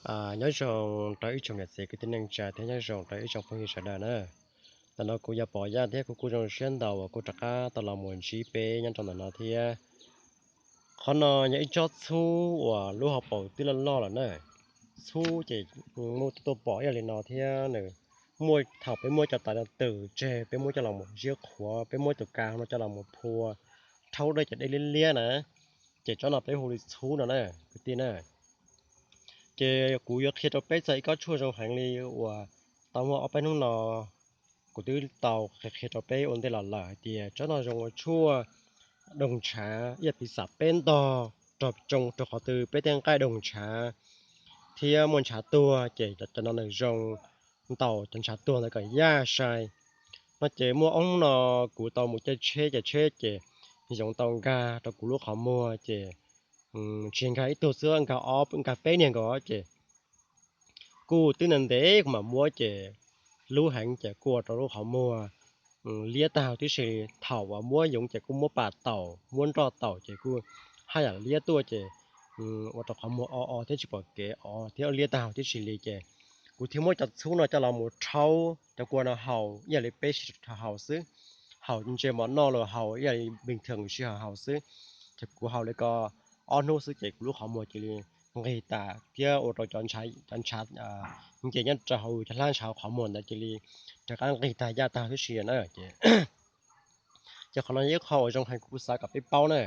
Nyob zoo rau ib tsoom niam txiv kwv tij neej tsa thiab nyob zoo rau ib tsoom phooj ywg sawv daws na. Ntawm no kuv yog Pov Yaj thiab kuv kuj zoo siab ntau uas kuj rov qab tau los mus ntsib peb nyob rau ntawm no thiab. Qhov no yog ib tsob txhub uas lub hauv paus twb loj loj lawm na. Txhub ces muaj tuaj pom ib yam li no thiab nws muaj thaum peb muab cov tais no twm tseg, peb muab coj los mus ziab qhuav, peb muab tus ka no coj los mus phua rhaub dej cov dej liab liab na, ces tsob no peb hu li txhub no na kwv tij na. Ces kuv yuav qhia rau peb txog ib kob tshuaj zoo heev li uas tau muaj ob peb hnub no kuv twb tau qhia qhia rau peb ua ntej los lawm hais tias tsob no zoo ua tshuaj doog ntshav, ib yam piv xam peb ntog rog tsoo rau qhov twg peb tej nqaij doog ntshav thiab muaj ntshav tuag ces cov no nws zoo ntaus cov ntshav tuag ntawd kom yaj sai. No ces muaj ob hnub no kuv tau mus caij tsheb, caij tsheb ces yoov tau nkag rau kuv lub qhov muag ces tsis nkag ib tug xwb, nkag ob nkag peb niag nkaus ces kuj twb ntev ntev kuv mam muab ces lub heev ces kuj ua rau lub qhov muag liab tag huv tib si. Thaum uas muab yoov ces kuj muab pas taus muab nroj taus ces kuj haj yam liab tuaj ces ua rau qhov muag o o thiab tsis pom kev o thiab liab tag huv tib si li ces kuv thiaj muab cov txhub no coj los mus rhaub cov kua no haus ib yam li peb sib haus xwb. Haus ntses mov noj los haus ib yam li bình thường sib haus haus xwb. Ces kuv haus li ko ob hnub xwb ces kuv lub qhov muag cia li nqig tas thiab ua rau cov ntshav, cov ntshav nce nyob rau hauv cov hlab ntshav qhov muag ntawd cia li rov qab nqig tag yaj tag huv tib si na ces ces qhov no yog ib qho uas zoo heev kuv xav kom peb paub na.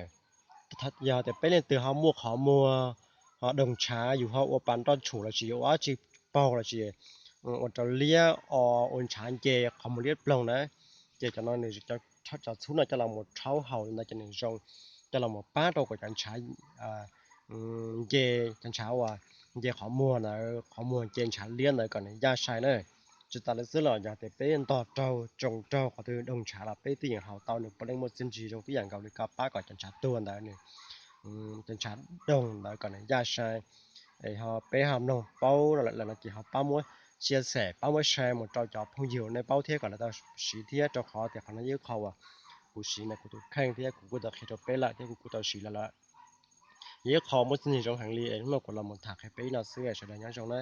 Yog tias peb leej twg ho muaj qhov muag ho doog ntshav, yus ho ua pas nroj tshum los sis ua dab tsi paug los sis ua rau liab o, ua ntshav nce qhov muag liab ploog na, ces cov no nws, cov txhub no coj los mus rhaub haus li ntawd ces nws zoo coj los mus pab rau kom cov ntshav nce, cov ntshav uas nce qhov muag ntawd, qhov muag nce ntshav liab ntawd kom nws yaj sai na. Tsis tas li xwb los yog tias peb ntog raug, tsoo raug qhov twg doog ntshav los peb twb yeej haus tau, nws puav leej muaj txiaj ntsig zoo tib yam nkaus li ko pab kom cov ntshav tuag ntawd, nws, cov ntshav doog ntawd kom nws yaj sai. Es ho peb ho mloog paub no lawm no ces ho pab muab share, pab muab share mus rau cov phooj ywg nej paub thiab kom lawv tau siv thiab, rau qhov tias qhov no yog ib qho uas kuv siv ntawm kuv tus kheej thiab kuv kuj tau qhia rau peb lawm thiab kuv kuj tau siv lawm lawm. Yog ib qho muaj txiaj ntsig zoo heev li es hnub no kuv los mus tham qhia peb li no xwb, sawv daws nyob zoo na.